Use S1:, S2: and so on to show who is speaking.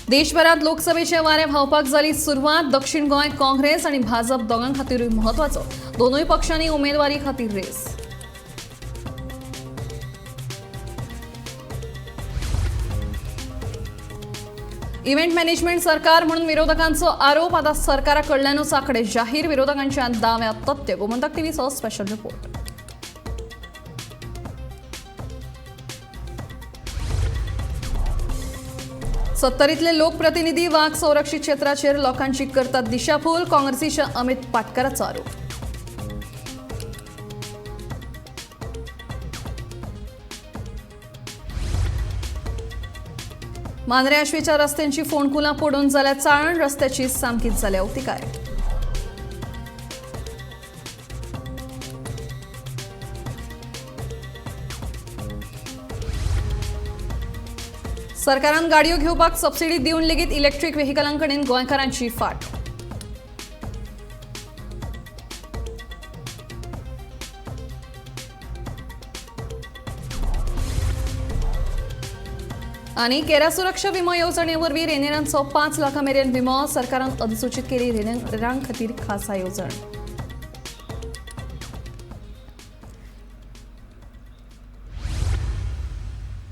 S1: देशभरात लोकसभेचे वारे व्हांवपाक जाली सुरवात. दक्षिण गोंय काँग्रेस आनी भाजप दोगां खातीरूय म्हत्वाचो. दोनूय पक्षांनी उमेदवारी खातीर रेस. इव्हेंट मॅनेजमेंट सरकार म्हणून विरोधकांचो आरोप. आता सरकारा कडल्यानूच आकडे जाहीर. विरोधकांच्या दाव्यात तथ्य. गोमंतक टीव्हीचो स्पेशल रिपोर्ट. सत्तरीतले लोकप्रतिनिधी वाघ संरक्षित क्षेत्राचेर लोकांची करतात दिशाभूल. काँग्रेसीच्या अमित पाटकराचो आरोप. मांद्रे आश्वेच्या रस्त्यांची फोंडकुलां पडून जाल्यार चाळण. रस्त्याची सामकीच जाल्या अवतिकाय. सरकारान गाडयो घेवपाक सबसिडी दिवन लेगीत इलेक्ट्रीक व्हेकलां कडेन गोंयकारांची फाट. आनी केरा सुरक्षा विमो येवजणे वरवीं रेनेरांचो 5 लाखां मेरेन विमो. सरकारान अधिसूचित केली रेनेरां खातीर खासा येवजण.